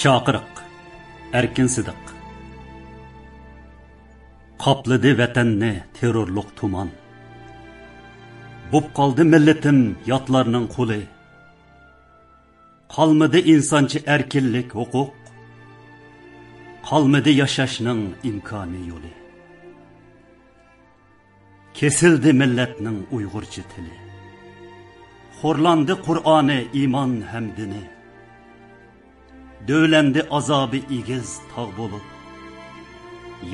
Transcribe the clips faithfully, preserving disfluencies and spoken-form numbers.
چاقىرىق، ئەركىن سىدىق. قاپلىدى ۋەتەننى تېررورلۇق تۇمان. بوپ قالدى مىللىتىم ياتلارنىڭ قۇلى. قالمىدى ئىنسانچە ئەركىنلىك، ھوقۇق. قالمىدى ياشاشنىڭ ئىمكانى، يولى. كېسىلدى مىللەتنىڭ ئۇيغۇرچە تىلى. خورلاندى قۇرئانى، ئىمان ھەم دىنى. دۆۋىلەندى ئازابى ئېگىز تاغ بولۇپ.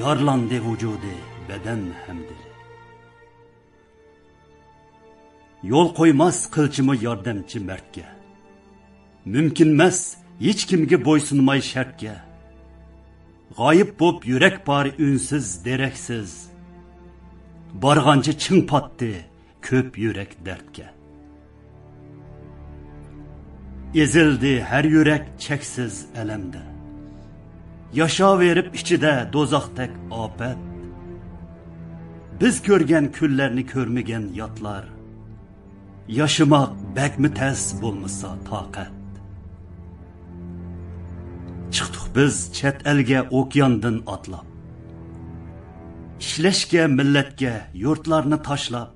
يارىلاندى ۋۇجۇدى، بەدەن ھەم دىلى. يول قويماس قىلچىمۇ ياردەمچى مەردكە. مۇمكىنمەس ھېچكىمگە بويسۇنماي شەرتكە. غايىب بوپ يۈرەك بار ئۈنسىز، دېرەكسىز. بارغانچە چىڭ پاتتى كۆپ يۈرەك دەردكە. ئېزىلدى ھەر يۈرەك چەكسىز ئەلەمدە. ياشاۋېرىپ ئىچىدە دوزاختەك ئاپەت. بىز كۆرگەن كۈنلەرنى كۆرمىگەن ياتلار. ياشىماق بەكمۇ تەس بولمىسا تاقەت. چىقتۇق بىز چەت ئەلگە ئوكياندىن ئاتلاپ. ئىشلەشكە مىللەتكە يۇرتلارنى تاشلاپ.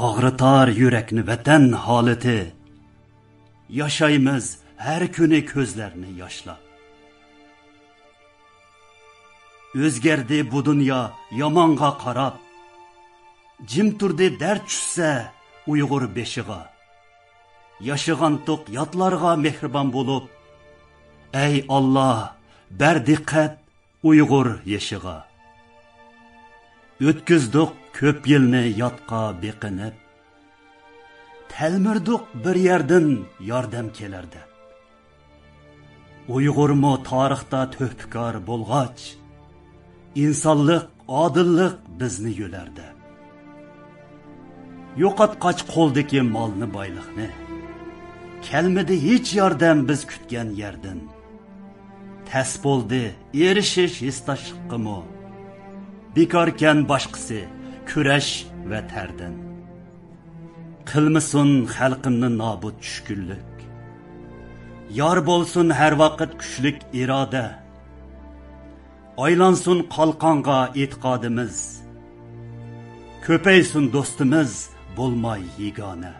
ئاغرىتار يۈرەكنى ۋەتەن ھالىتى. ياشايمىز ھەر كۈنى كۆزلەرنى ياشلاپ. ئۆزگەردى بۇ دۇنيا يامانغا قاراپ. جىم تۇردى دەرد چۈشسە ئۇيغۇر بېشىغا. ياشىغانتۇق ياتلارغا مېھرىبان بولۇپ. ئەي ئاللا، بەر دىققەت ئۇيغۇر يېشىغا. ئۆتكۈزدۇق كۆپ يىلنى ياتقا بېقىنىپ. تەلمۈردۇق بىر يەردىن ياردەم كېلەر دەپ. ئۇيغۇرمۇ تارىختا تۆھپىكار بولغاچ، ئىنسانلىق، ئادىللىق بىزنى يۆلەر دەپ. يوقاتقاچ قولدىكى مالنى، بايلىقنى، كەلمىدى ھېچ ياردەم بىز كۈتكەن يەردىن. تەس بولدى ئېرىشىش ھېسداشلىققىمۇ، بىكاركەن باشقىسى كۈرەش ۋە تەردىن. قىلمىسۇن خەلقىمنى نابۇت چۈشكۈنلۈك، يار بولسۇن ھەر ۋاقىت كۈچلۈك ئىرادە. ئايلانسۇن قالقانغا ئېتىقادىمىز، كۆپەيسۇن دوستىمىز بولماي يېگانە.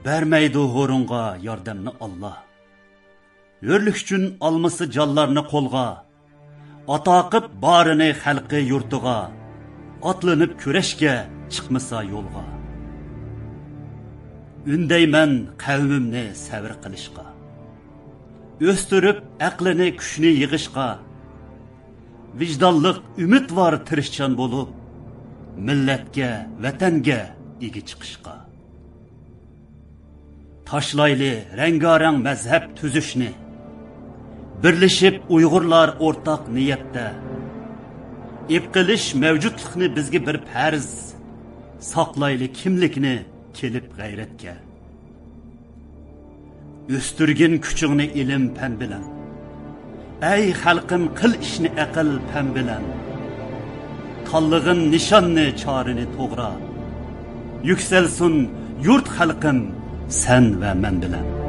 بەرمەيدۇ ھۇرۇنغا ياردەمنى ئاللا. ھۆرلۈك ئۈچۈن ئالمىسا جانلارنى قولغا. ئاتا قىپ بارىنى خەلقى يۇرتىغا، ئاتلىنىپ كۈرەشكە چىقمىسا يولغا. ئۈندەيمەن قەۋمىمنى سەۋر قىلىشقا، ئۆستۈرۈپ ئەقلىنى، كۈچنى يىغىشقا. ۋىجدانلىق، ئۈمىدۋار، تىرىشچان بولۇپ، مىللەتكە، ۋەتەنگە ئىگە چىقىشقا. تاشلايلى رەڭگارەڭ مەزھەپ تۈزۈشنى، بىرلىشىپ ئۇيغۇرلار ئورتاق نىيەتتە. ئېپ قېلىش مەۋجۇتلۇقنى بىزگە بىر پەرز، ساقلايلى كىملىكنى كېلىپ غەيرەتكە. ئۆستۈرگىن كۈچۈڭنى ئىلىم-پەن بىلەن. ئەي خەلقىم، قىل ئىشنى ئەقىل-پەم بىلەن. تاللىغىن نىشاننى، چارىنى توغرا. يۈكسەلسۇن يۇرت خەلقىم، سەن ۋە مەن بىلەن.